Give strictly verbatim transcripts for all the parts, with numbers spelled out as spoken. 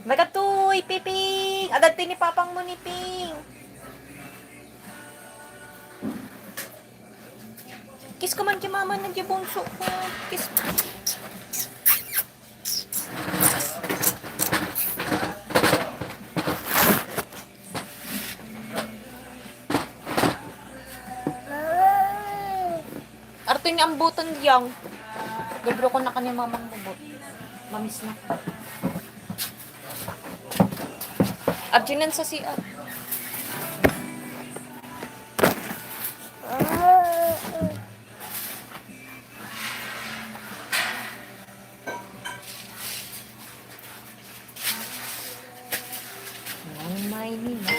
May katoy, Piping! Adda ti ni papang mo ni Ping. Kiss ko man ki mama na di bunso ko. Kiss. Arto ni ambutan diyang. Gabro ko na kanya mamang bubot. Mamis na. Abjinan sa C R. Nang may nila.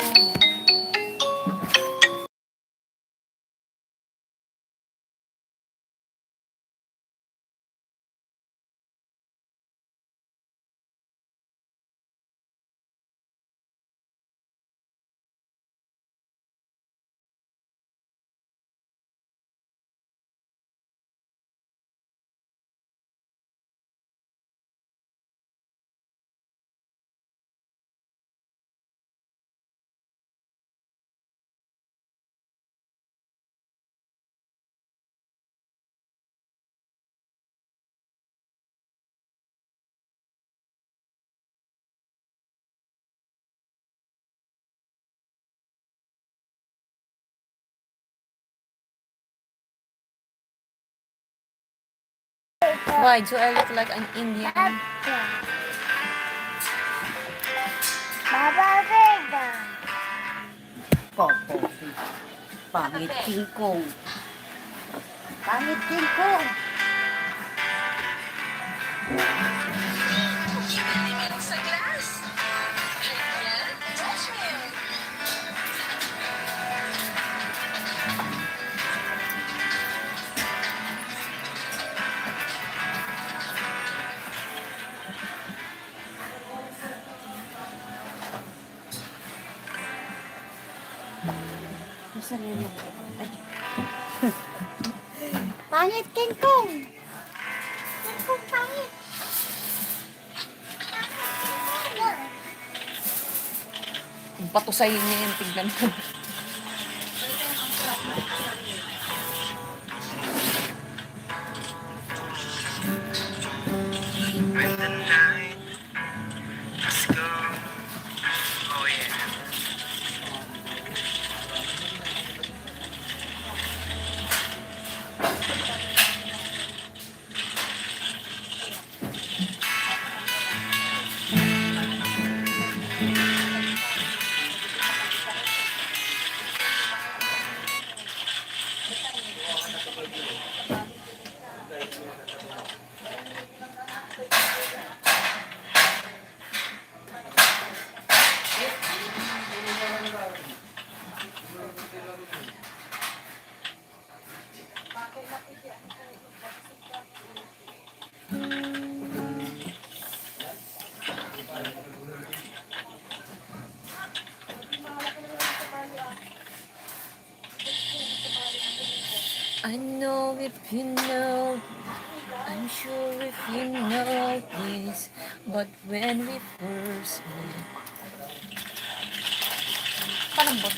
Why do I look like an Indian? Baba Vega. Popo. Pangit kingkong. Pangit kingkong. Pangit, King Kong! King Kong, pangit! Patusay niya yan, tignan mo. I know if you know, I'm sure if you know this, but when we first met. Palambot.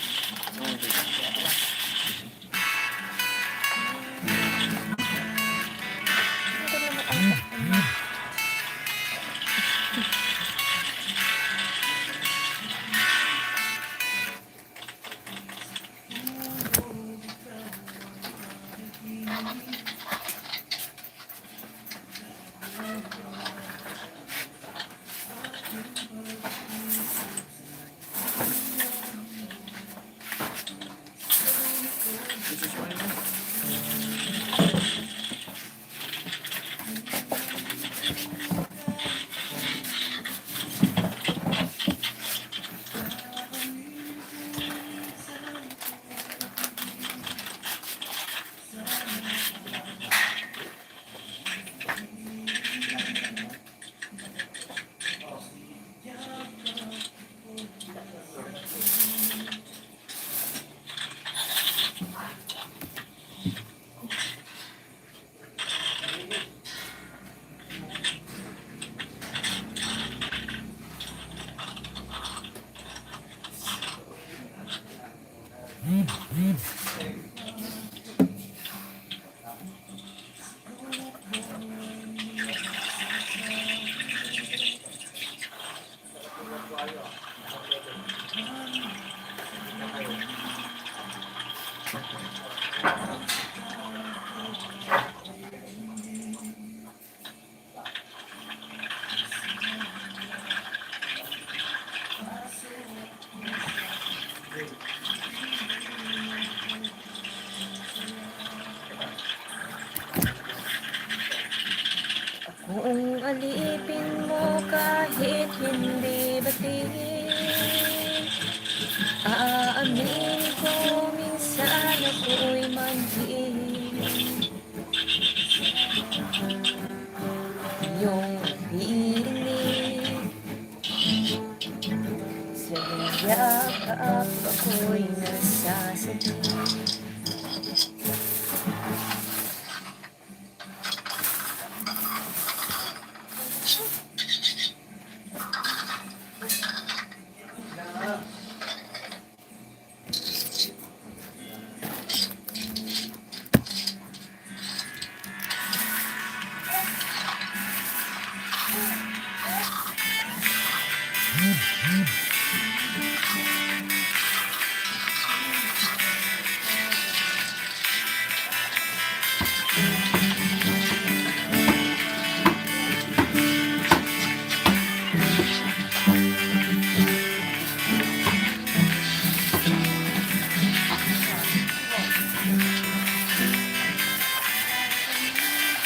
Kung alipin mo kahit hindi batiin, aamin ko minsan ako'y manggiit. Iyong naririnig sa iyong yakap ako'y nasasadya.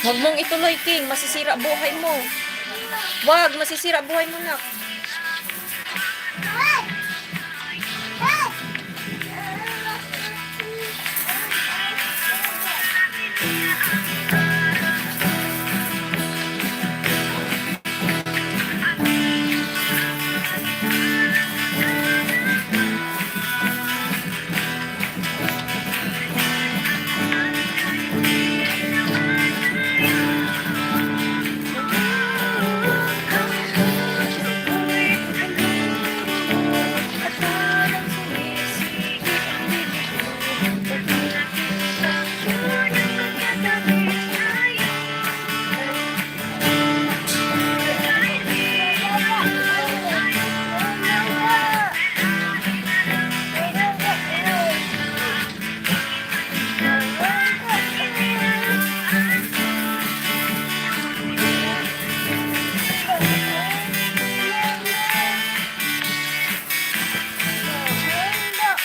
Huwag mong ituloy, King. Masisira buhay mo. Wag, masisira buhay mo, nak.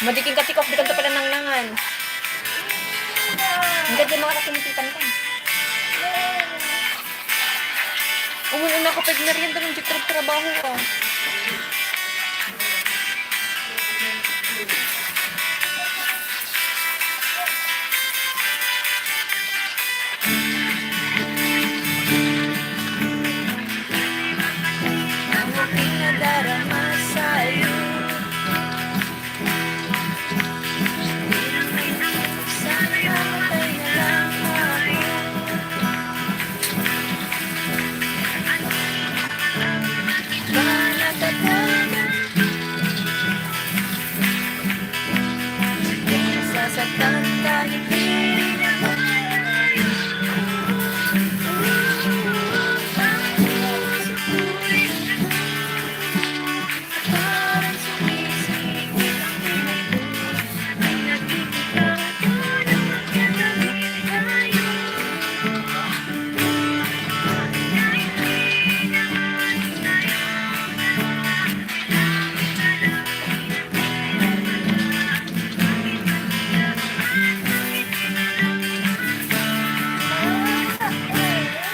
Madikin ka, tikok, di ka pala nangnangan. Ang ganda mga kasinititan ka. Umununa ka pag merienda ng jeep trabaho ka. Ang aking nadarama sa'yo.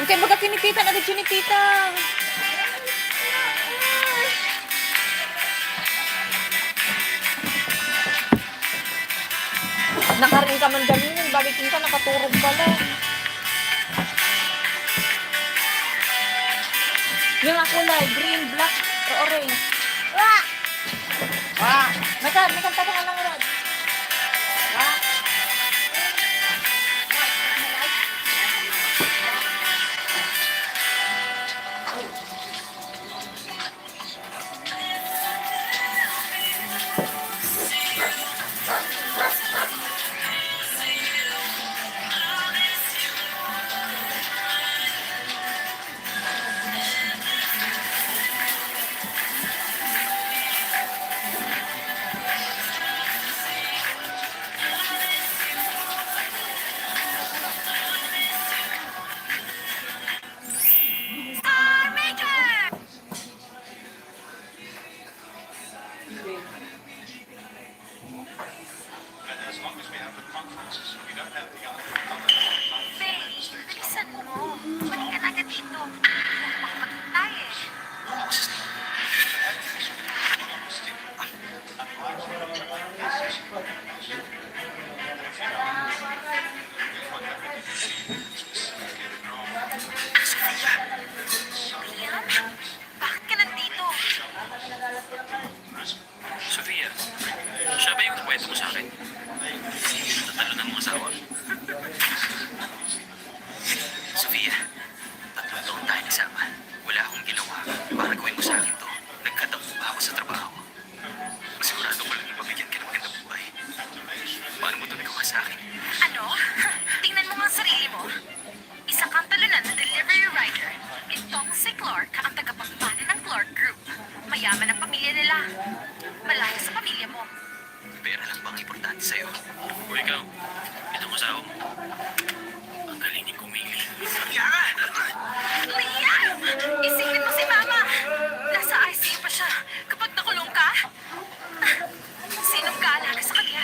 Ang kay baga kinititan, agad kinititan. Nakaring ka man ganun, bagay ka nakaturog pala. Yung ako na, green, black, orange. Wa! Wa! May ka, may kanta pa nga lang, Rod. Wa! Faye, bilisan mo. Balik ka na agad dito. Hindi ka makapagtay eh. Sofia, Liam, bakit ka nandito? Sofia, siya ba yung nakwento mo sa akin? Natalunan mong asawa? Sofia, tatlong taon tayo nagsama. Wala akong ginawa para gawin mo sa akin to. Nagkataon ba ako sa trabaho? Sigurado ko lang ipabigyan ka ng magandang buhay. Paano mo to nagawa sa akin? Ano? Tingnan mo nga ang sarili mo. Isa kang talunan na delivery rider. Itong si Clark ang tagapagmana ng Clark Group. Mayaman ang pamilya nila. Malayo sa pamilya mo. Pera lang bang importante sa'yo? O ikaw, itong asawa mo. Ang galing niyang kumili. Liam! Isipin mo si Mama! Nasa I C U pa siya. Kapag nakulong ka, sinong kaalaga sa kanya?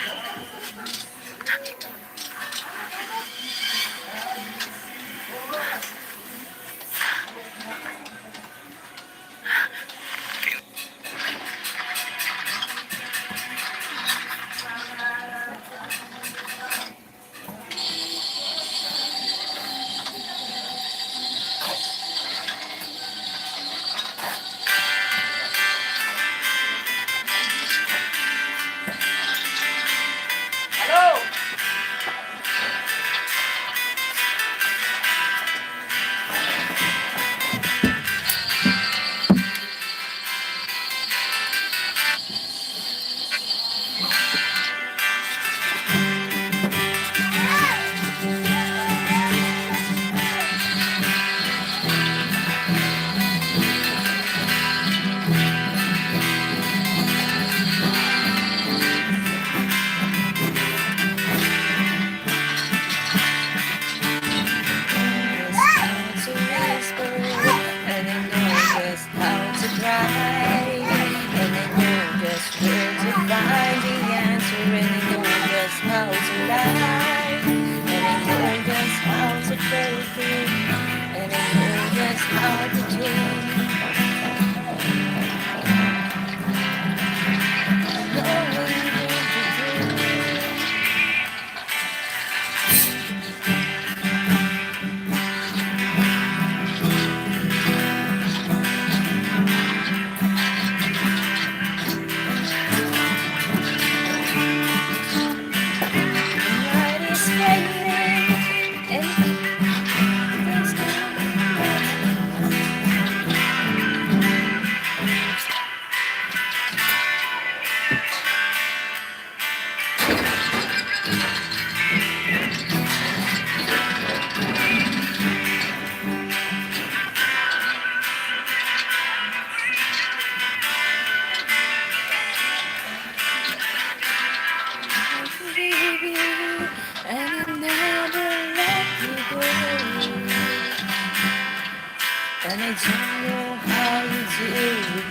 How to cry, and I know just where to find the answer, and I know just how to lie, and I know just how to fake it, and I know just how to change. I know what I'm going to do. Baby, and I never let you go. And I don't know how you do it.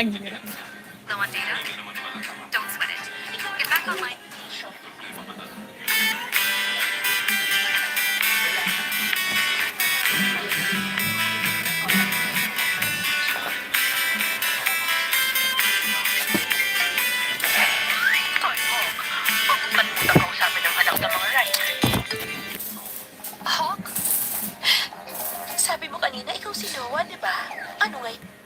Ang hirap. Low on data? Don't sweat it. Get back online. Hoy, Hawk. Huwag mo kalimutang kausapin ang anak ng mga Wright. Hawk? Sabi mo kanina, ikaw si Noah, di ba? Ano ngay-,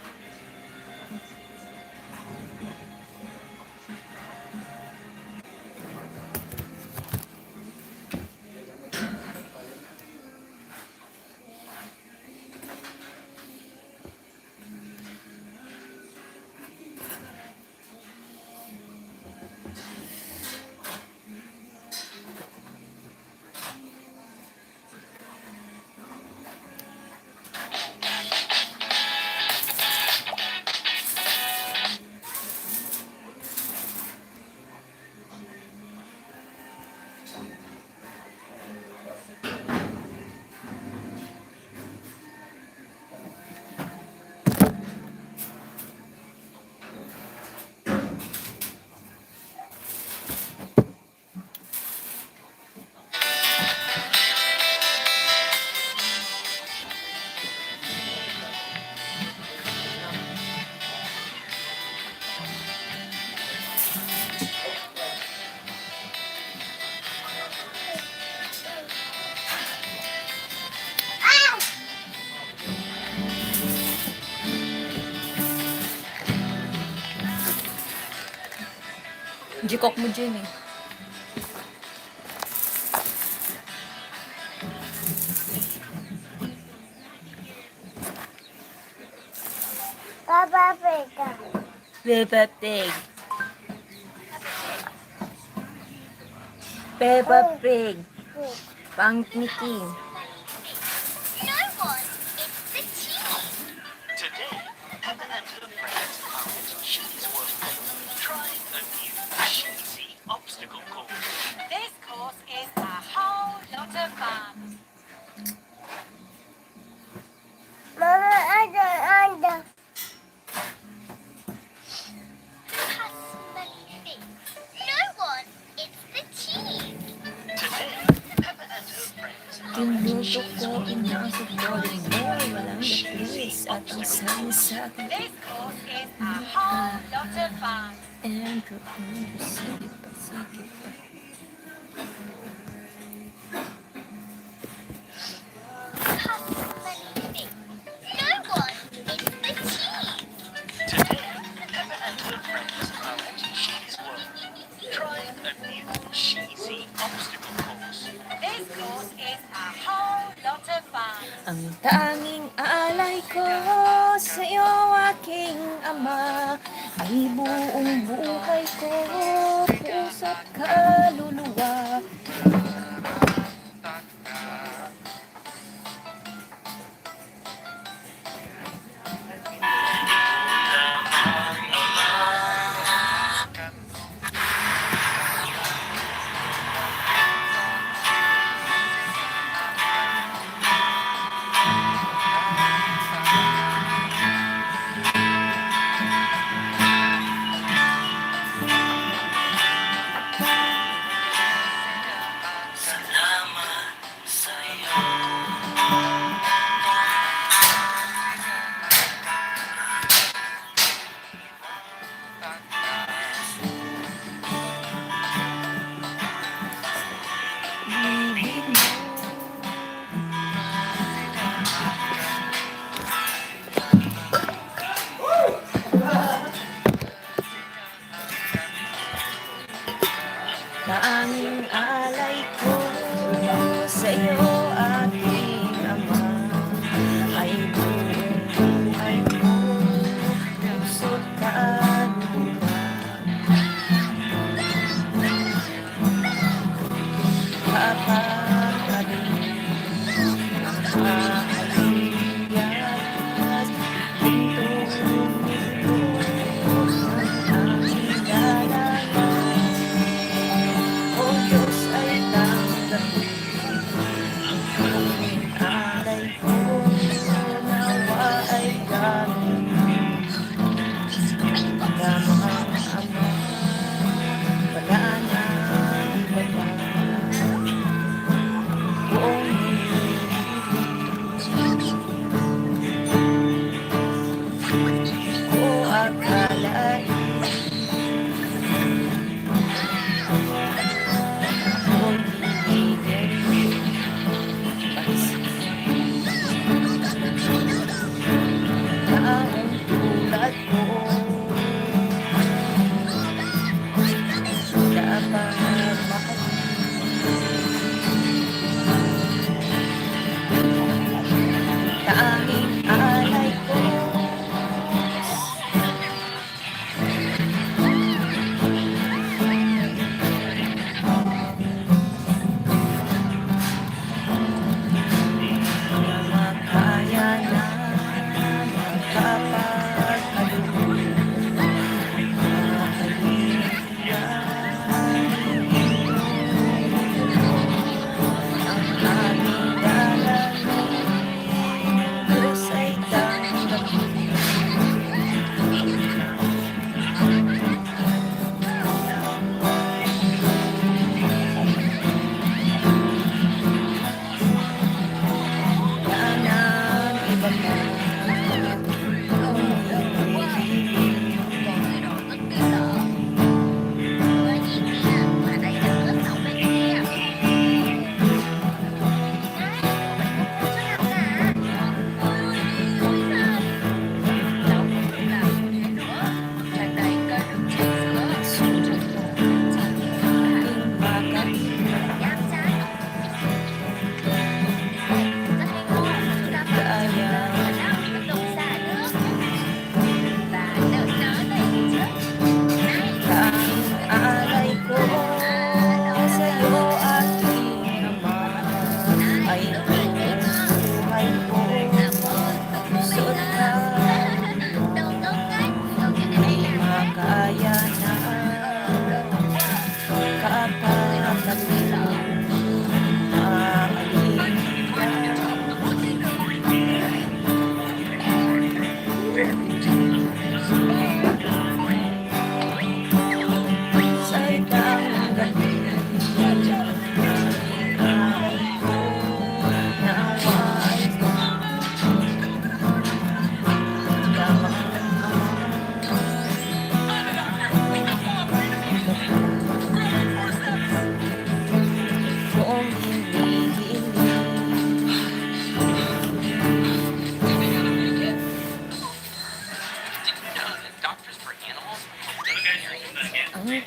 Jikok mo, Jenny. Papa Pig. Peppa Pig. Peppa Pig. Pangit ni King. No one, it's the team. Today, Peppa and her friends are at She's World, trying a new cheesy obstacle course. This course is a whole lot of fun. Mama, I don't understand. Who has many feet? No one. It's the team. Today, Peppa and her friends are at Tinluto ko, She's World, inasal ko rin mo, walang cheesy lapis at obstacle isang course. Sakit. This course is a whole lot of fun. Andrew, Andrew, sige pa, sige pa. Today, Peppa and her friends are at She's World, trying a new cheesy obstacle course. This course is a whole lot of fun. Ang tanging alay ko sa iyo, aking ama, ay buong buhay ko, puso't kaluluwa.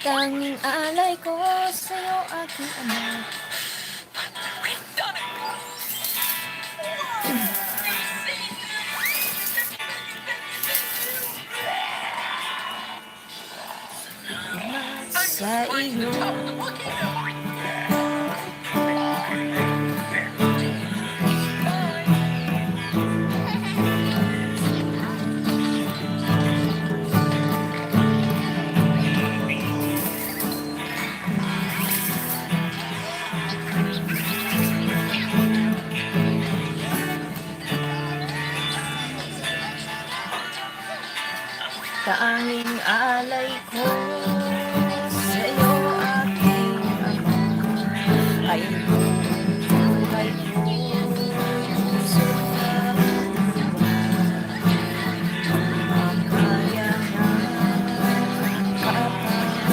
Tanging alay ko sa'yo, aking ama. Sa iyo. Tanging alay ko sa'yo, aking ama, ay buong buhay ko, puso ka, ang kaya na kapatid.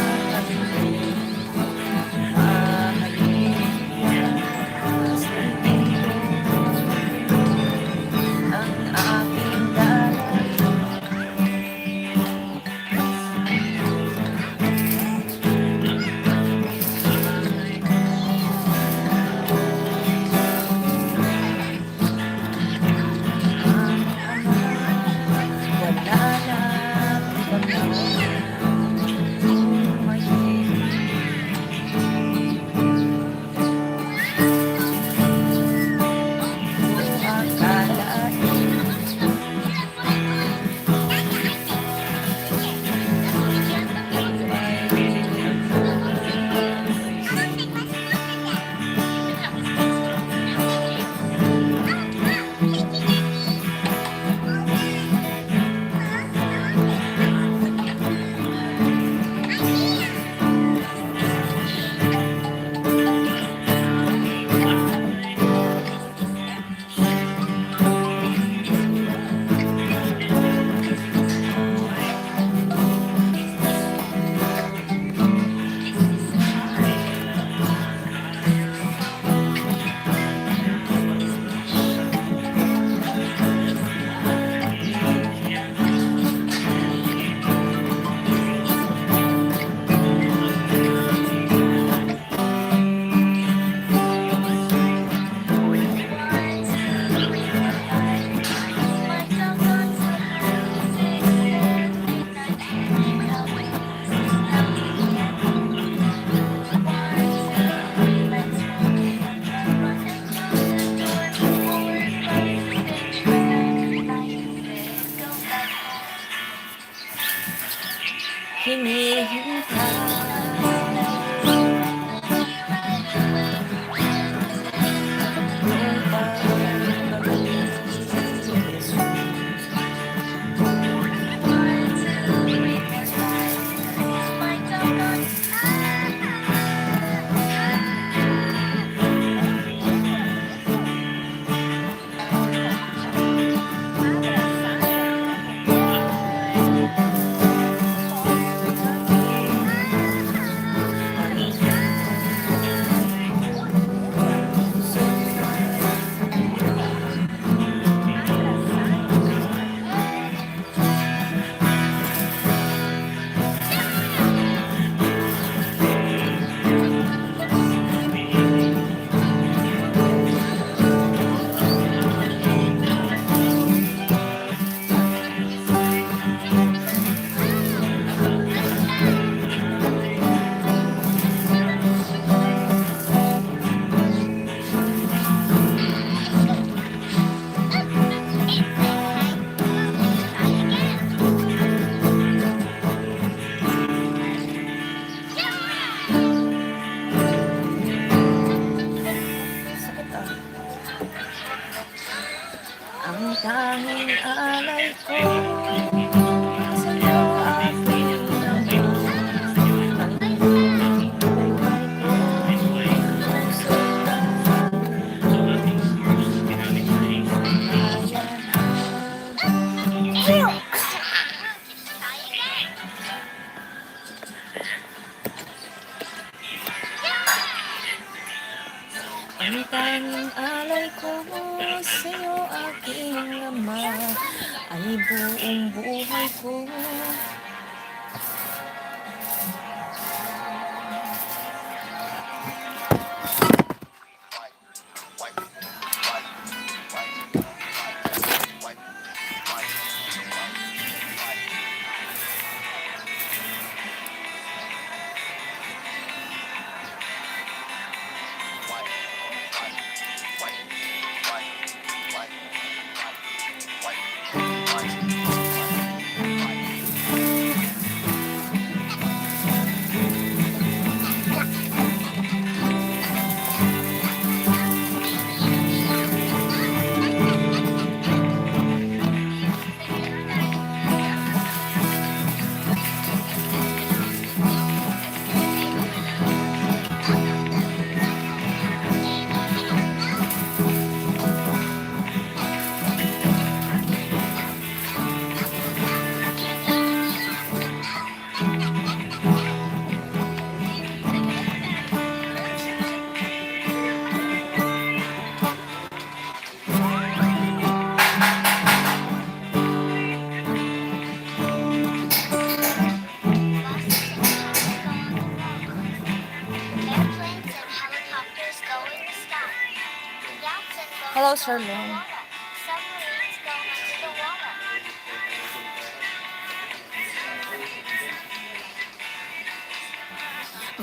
Hinihintay. Ang tanging alay ko sa'yo, aking ama. Ang buhay ko, puso ka. Ang tanging alay ko sa'yo, aking ama, ay buong buhay ko. Charlene.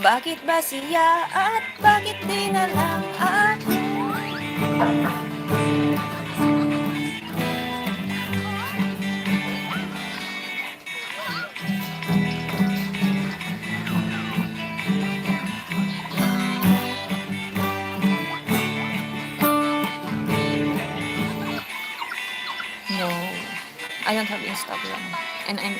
Bakit ba siya at bakit di na lang ako? No. I don't have Instagram. And I'm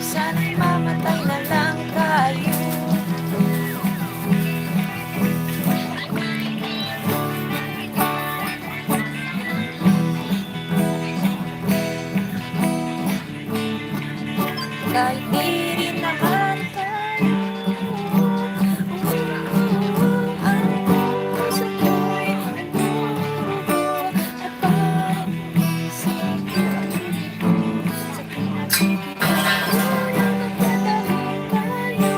Sana'y mamatay na lang kayo. Kahit di rin naman tayo. Ang puso ko'y nagdurugo at parang isip ko sa tumatindi. Kulang at kadali tayo.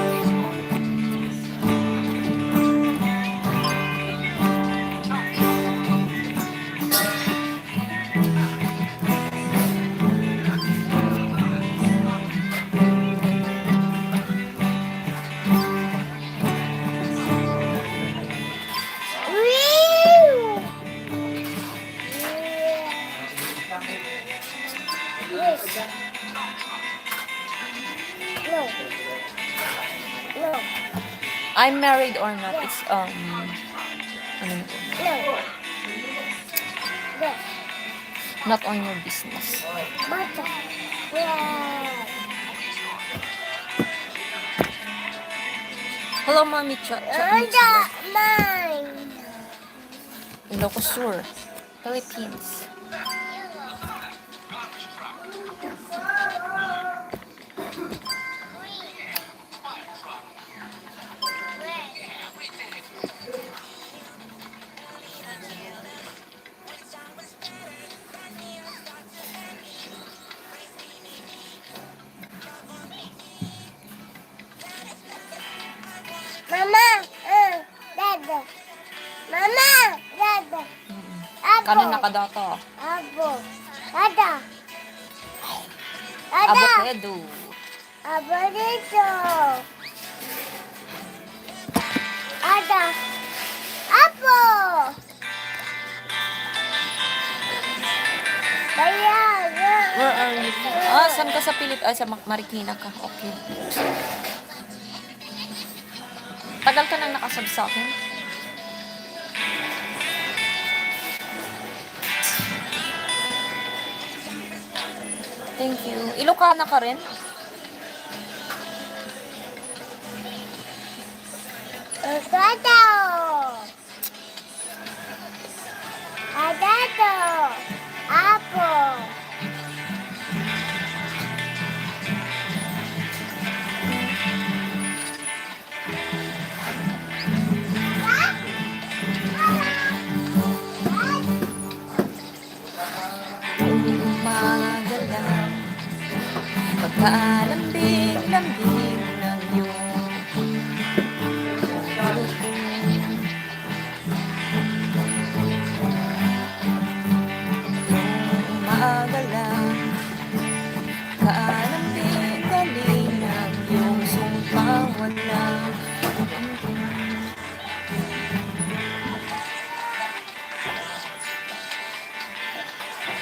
Yes. No. No. I'm married or not, it's, um, ano yun? No. Yes. Not on your business. Bata. Yeah. Hello, Mommy Chat. Chat mo sila. Mine. Ilocos Sur, Philippines. Mama, uh, Dada. Mama, Dada. Mm-mm. Apo. Kanan nakadata. Apo. Dada. Dada. Avocado. Apo dito. Ada. Apo. Kaya, Where are you? Ah, saan ka sa Pilip-, ah, sa Ma-, Marikina ka. Okay. Tagal ka nang nakasub sa akin. Thank you. Ilocana ka rin? Avocado. Avocado. Apple. Umaga lang, pagkalambing-lambing ng iyong umaga lang, kalambing-galing ng iyong sumpawat lang.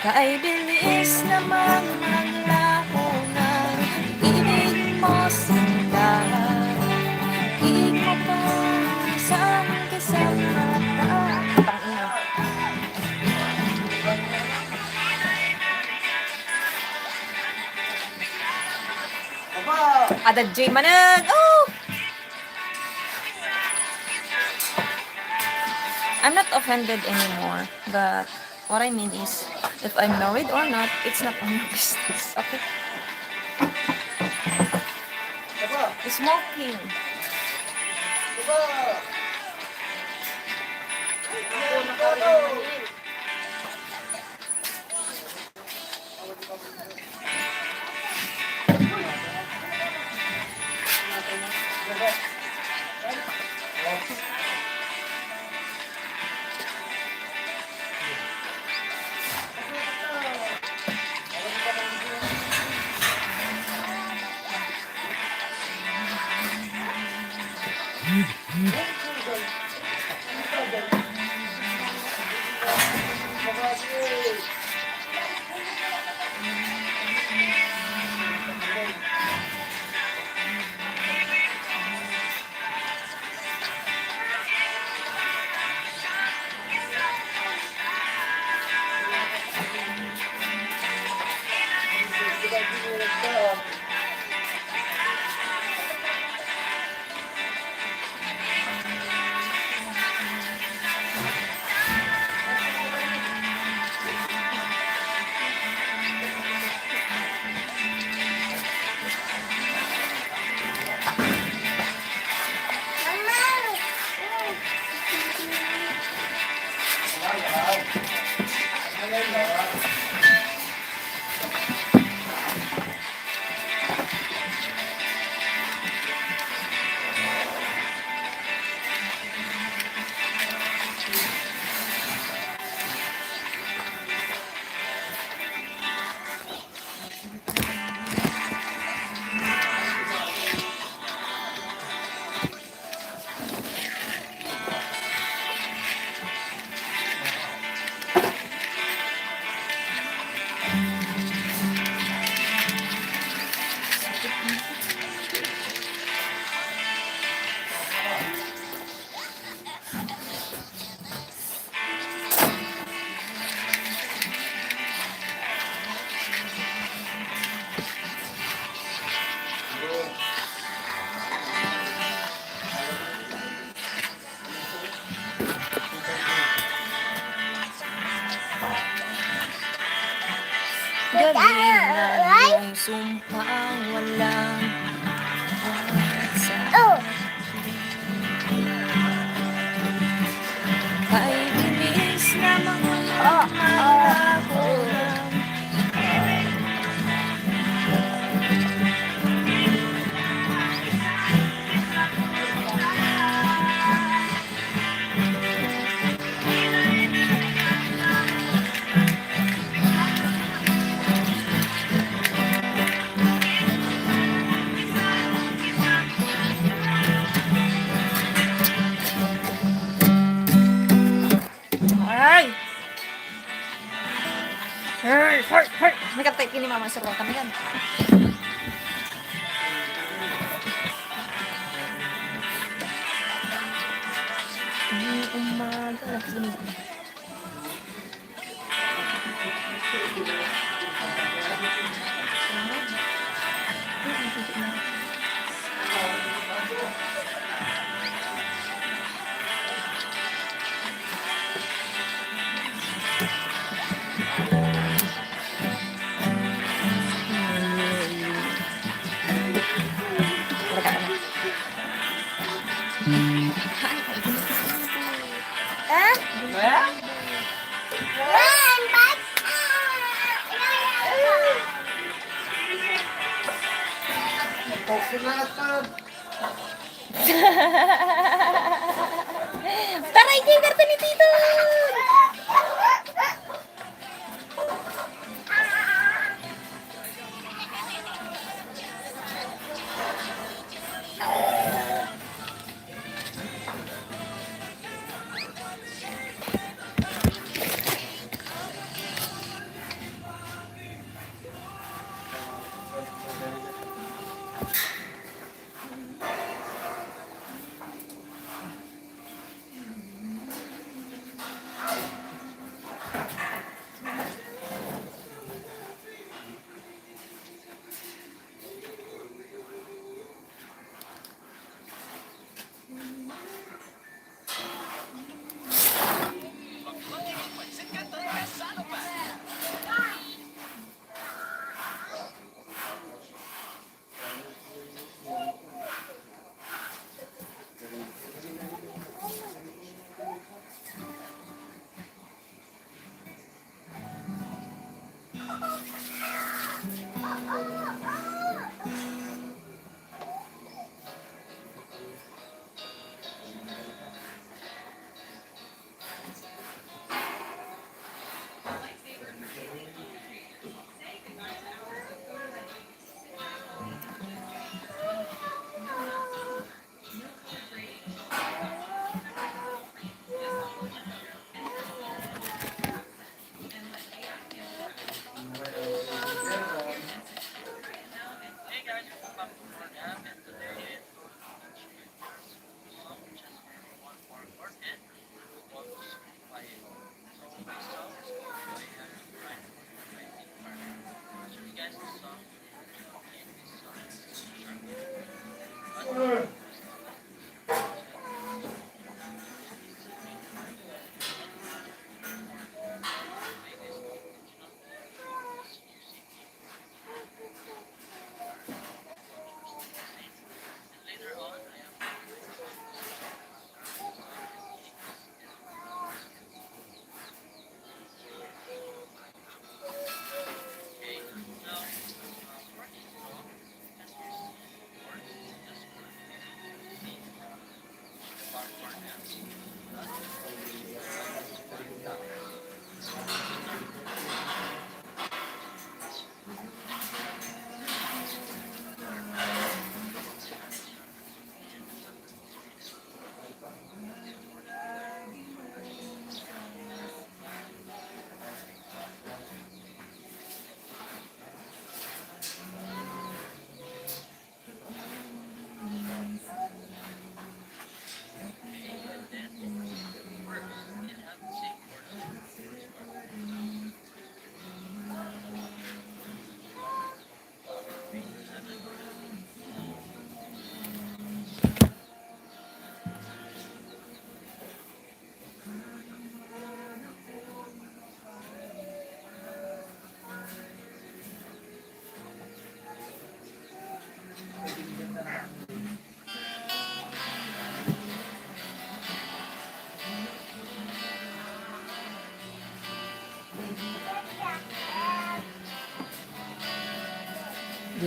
Kay bilis namang maglaho ng ibig mo, sinta. Di ko pa isang kisang mata. Ada J Manag! Oh! I'm not offended anymore, but what I mean is, if I'm married or not, it's not on your business, okay? Smoking. Gabi na yung sumpang walang oras. Kay imbis na magulo, malabo lang. Aray! Sir, sir, sir! May kapatid kini mama, sir, kami yan. Ni umaga, alas dose. Ha? Taray, kay karton ni Tito!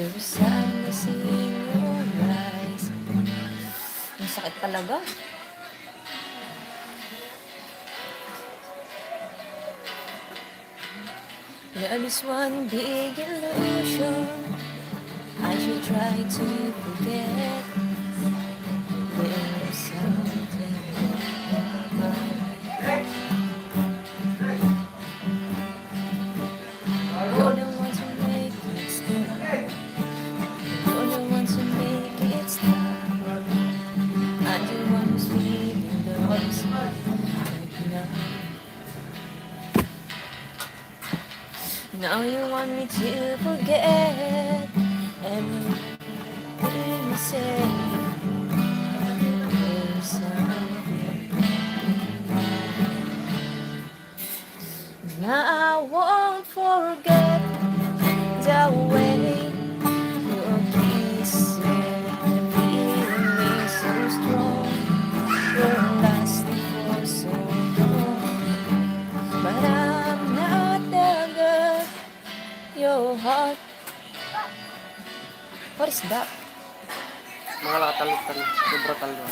There's sadness in your eyes. Ang sakit talaga. Love is one big illusion. I should try to forget. There's something. You're the one to make it stop. You're the one to make it stop. I'm the one who's feeling the lost. Right now. Now you want me to forget everything you said. There's something. Now I won't forget the way you kiss and the feeling so strong. You're lasting for so long, but I'm not the girl your heart. What is that? Mga latalok tani, sobra talon.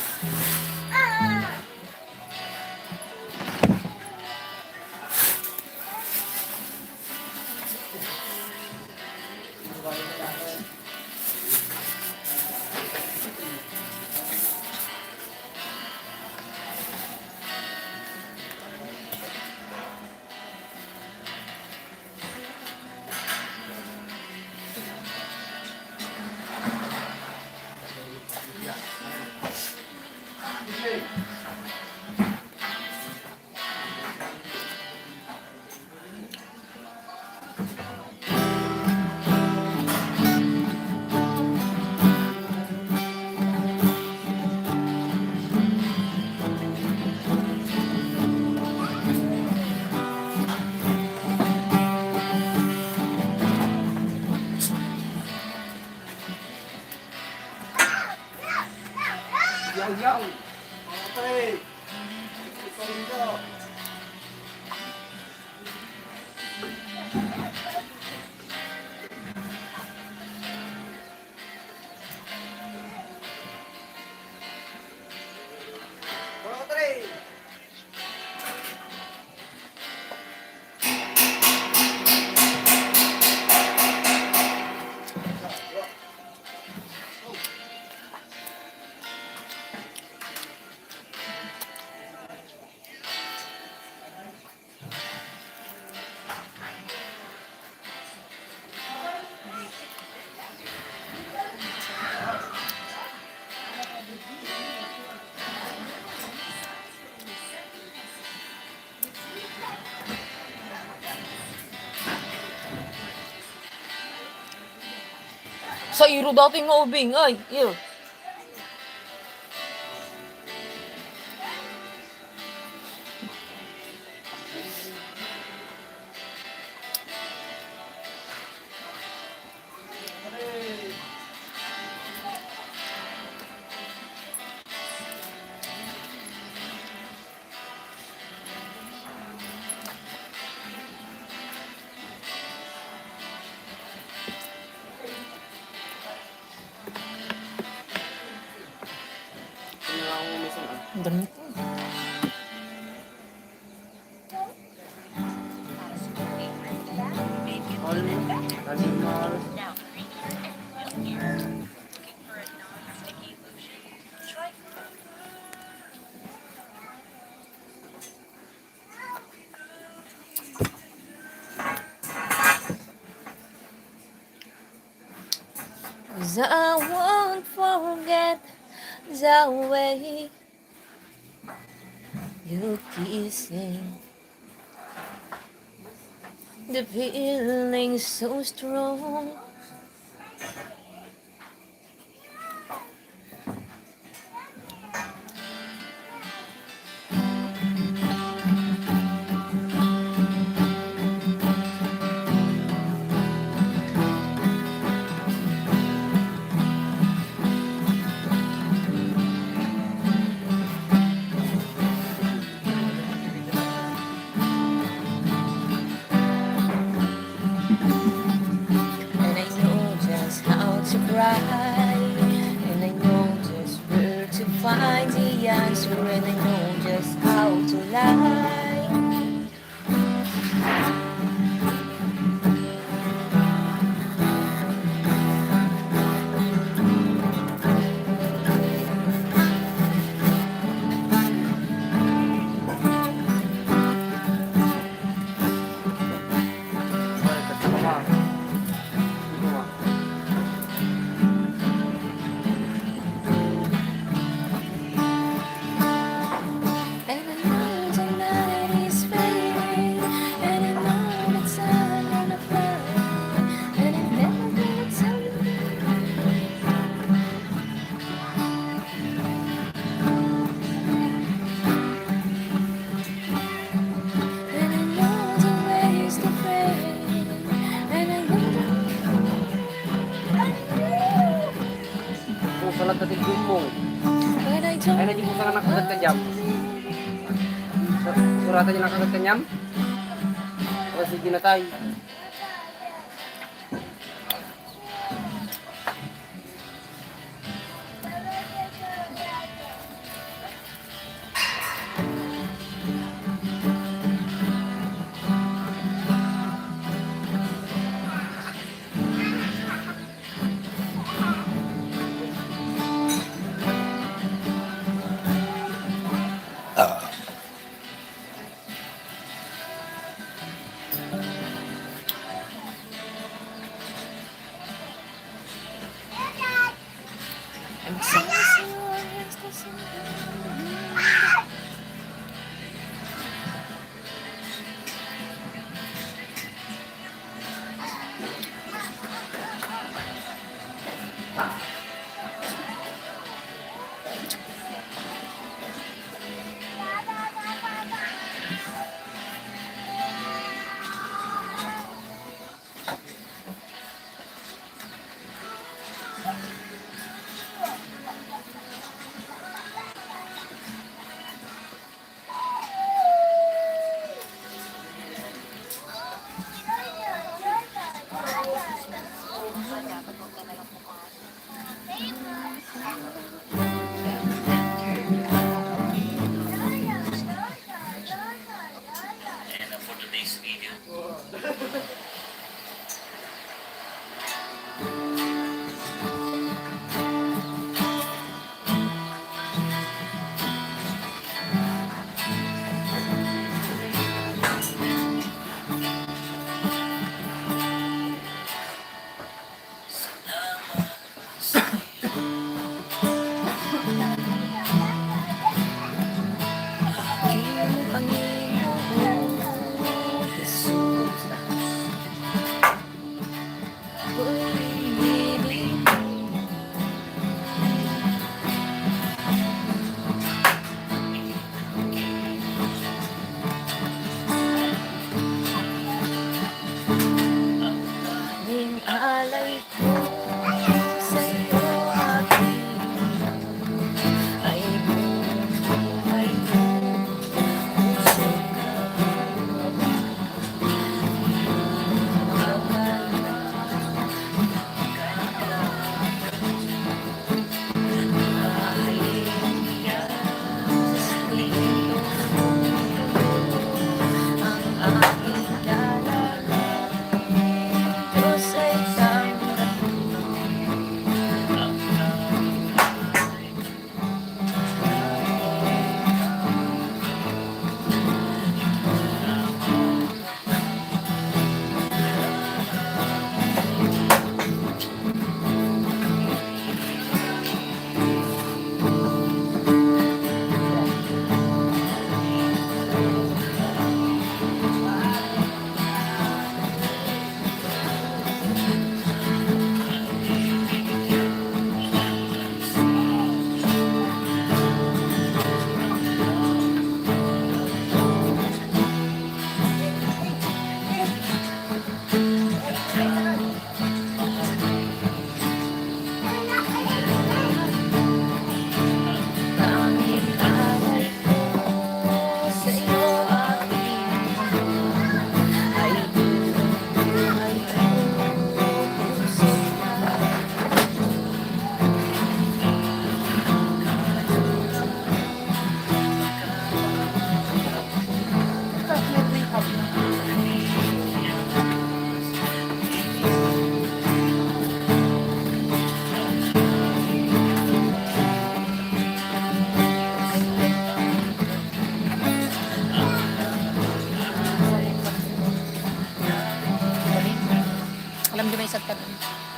Yaw, yaw. Okay. Ikaw, ikaw. Sa iro dati nga ubing, ay, iyo. Ang dami ko. All animals. I won't forget the way you kissing. The feeling so strong. And I July. And I know the night is fading, and I know the time gonna fly, and I never gonna tell you. And I know the ways to pray, and I know the Kung salat na ti mo. Ay, na di mo sana nakagat ka dyan. Sur-, suratan niya nakagat ka dyan. O, sige na tayo.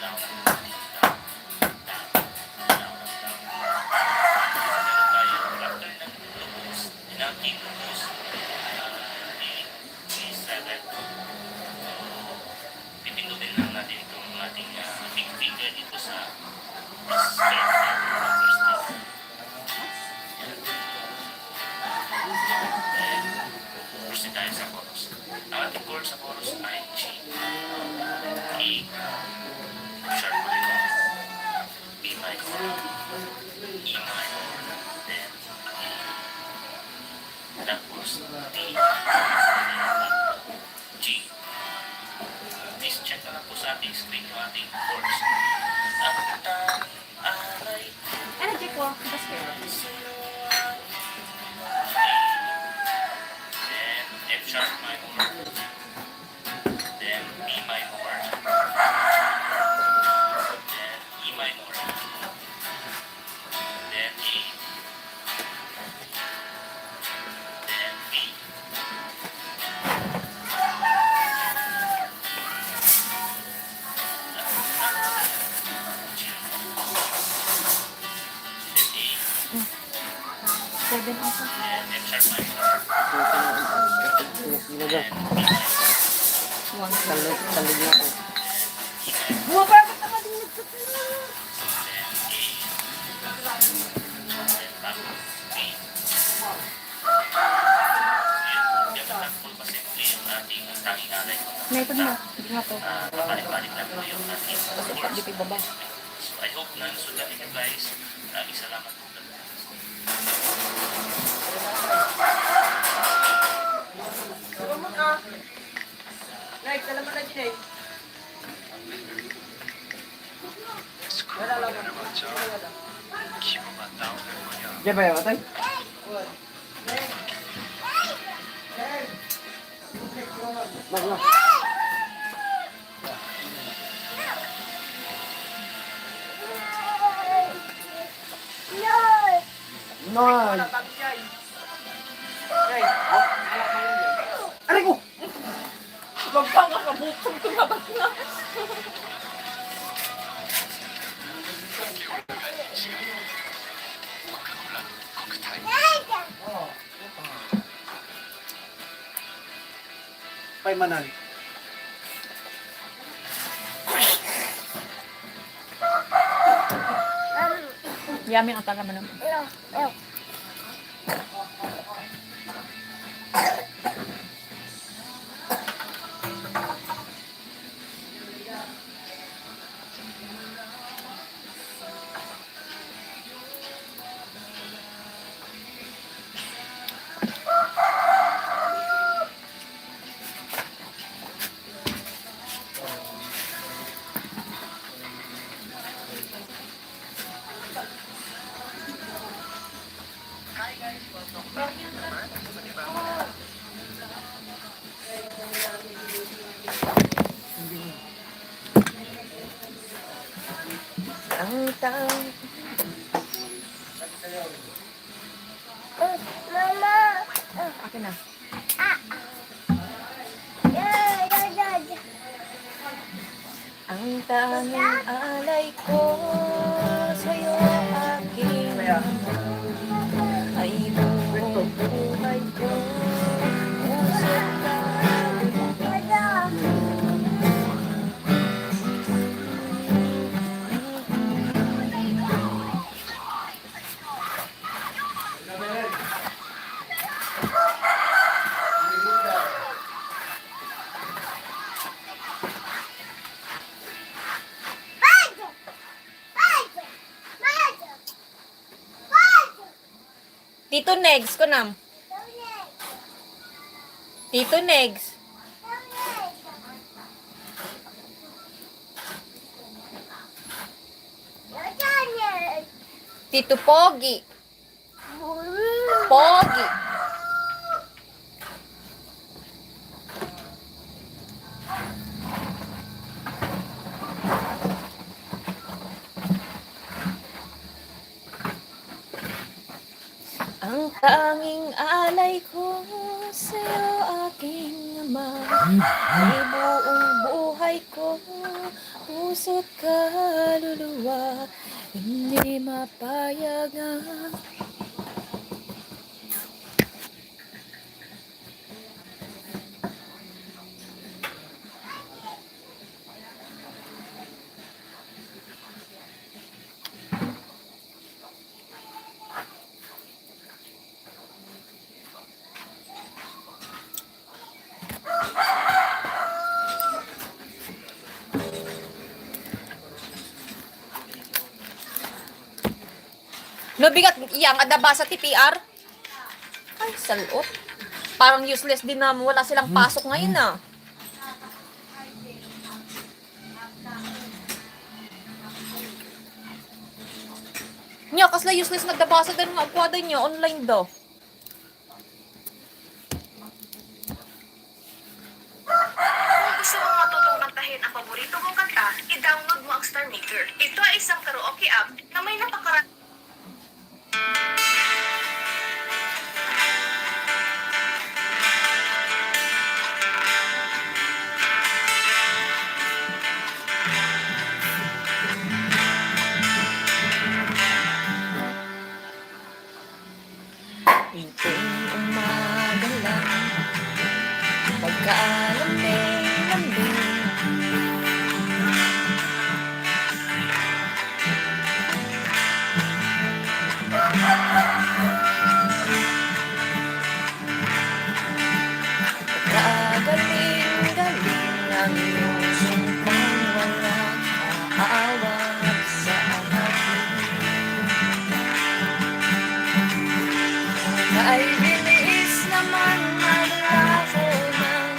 down, down, down, down, down. After ng lubos, ng ating lubos, ah, di, di seven. So, pipindutin lang natin itong ating, ah, big finger dito sa start button. First, then, proceed tayo sa chorus. Ang ating chord sa chorus ay G, E, F sharp minor, B minor, E minor, then A. Tapos, D, G. Please check na lang po sa ating screen yung ating chords. Ang tanging alay. Ano, G four? Basta yun. Then, F sharp minor. Then, B minor. Then, E minor. Then, A. Then, B. Seven ata. One. Talog, talog na ako. Buwa, bakit naman din nagkatulog? Naipon mo. Hindi nga to. Balik-balik lang po yung ating course. Dito baba. So, I hope na nasundan ninyo, guys. Maraming salamat po. Live, salamat na din eh. Diyan ba yan, atay? Nay! Aray ko! Wag ka nga kabutong ko na ba na? Paimanan. Yummy ang taga manok. Ang tang- Mama! Akin na. Ang tanging alay ko sa'yo, aking ama, ay buong buhay ko, puso't kaluluwa. Tito Negs, kunam. Tito Negs. Tito Pogi. Pogi. Ang tanging alay ko sa'yo, aking ama, ay buong buhay ko, puso't kaluluwa, hindi mapayagan. No, bigat iyang adda basa ti P R. Ay, salot. Parang useless din na wala silang pasok ngayon, ah. Nya, kasla useless nga adda basa din nga agkuada niya, online daw. Kung gusto mong matutong kantahin ang paborito mong kanta, i-download mo ang Star Maker. Ito ay isang karaoke app na may napakara- Inting umaga lang, pagkalambing-lambing. Kagaling-galing ang iyong sumpang mga aawat sa akin. Ay bilis naman maglako ng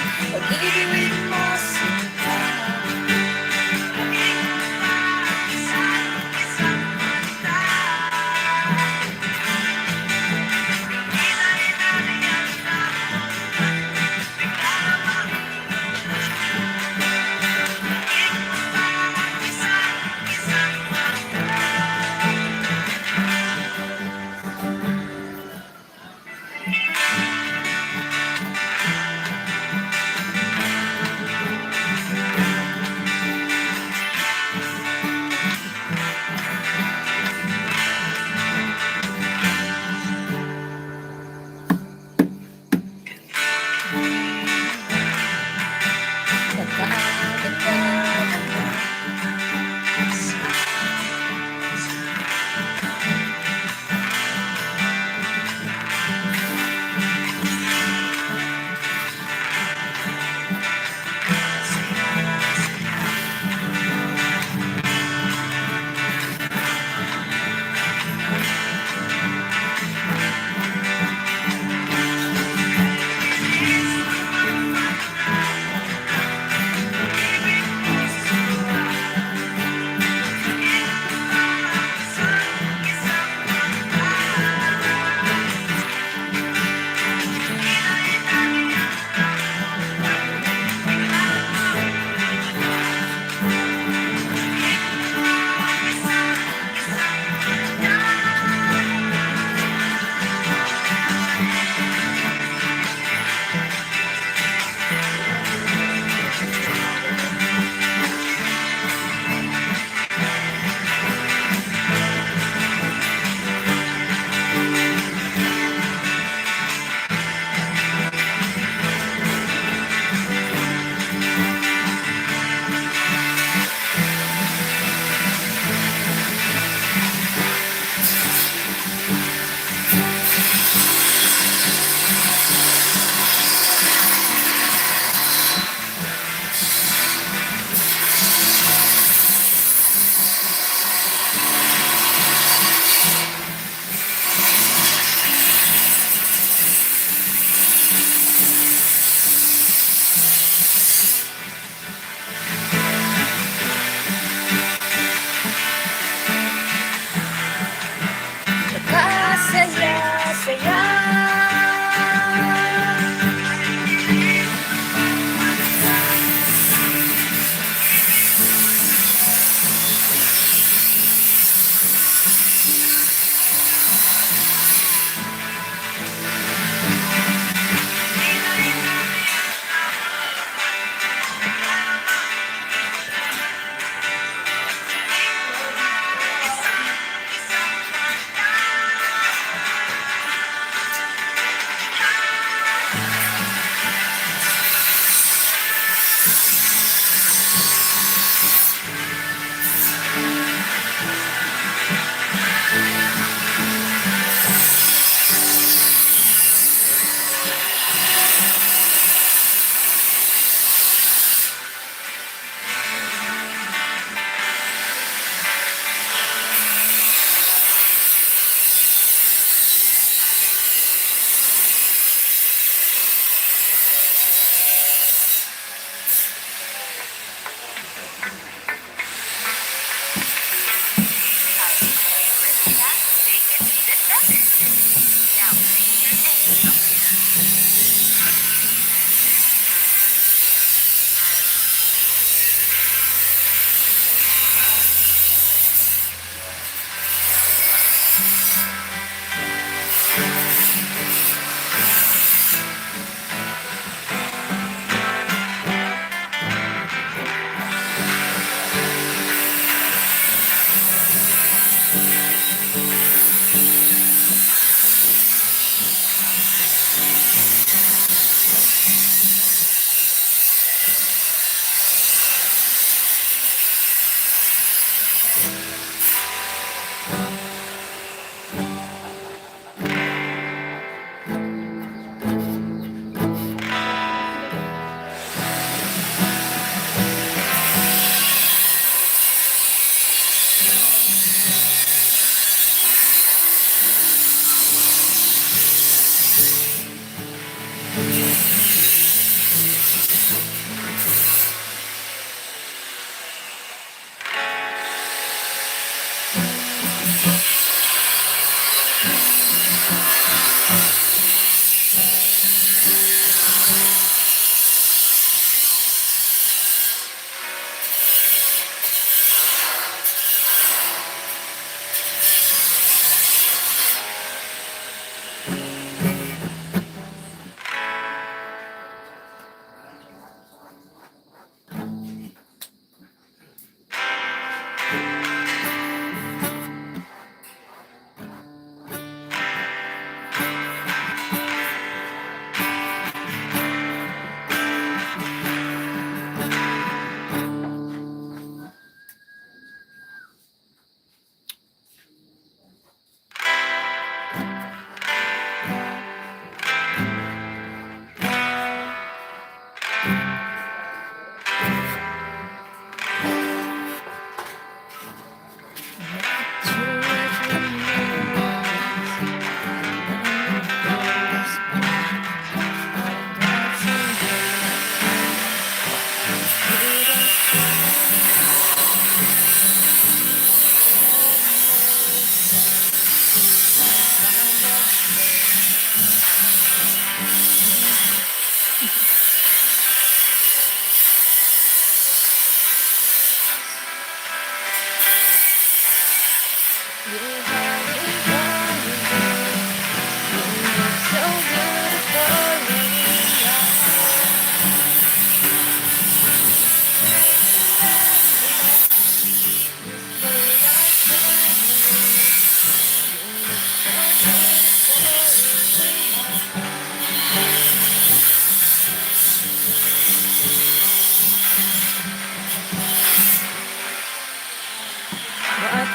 What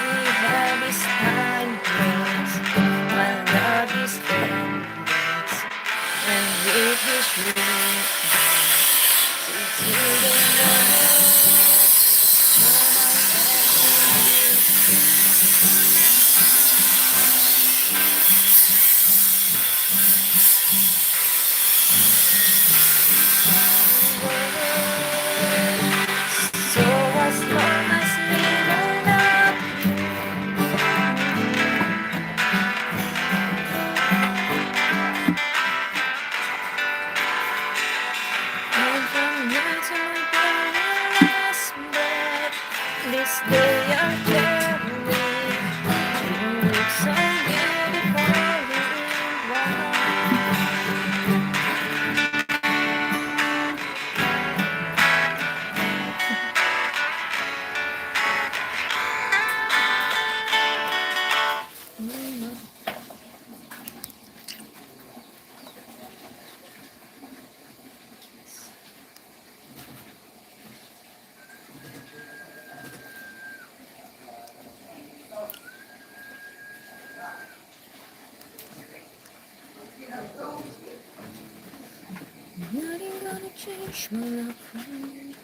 we have is timeless. My love is endless. And it is real. It's real. So as long as we love you, and from now to my very last breath, this day I'll carry you. You look so beautiful in white. Nothing gonna change my love for you.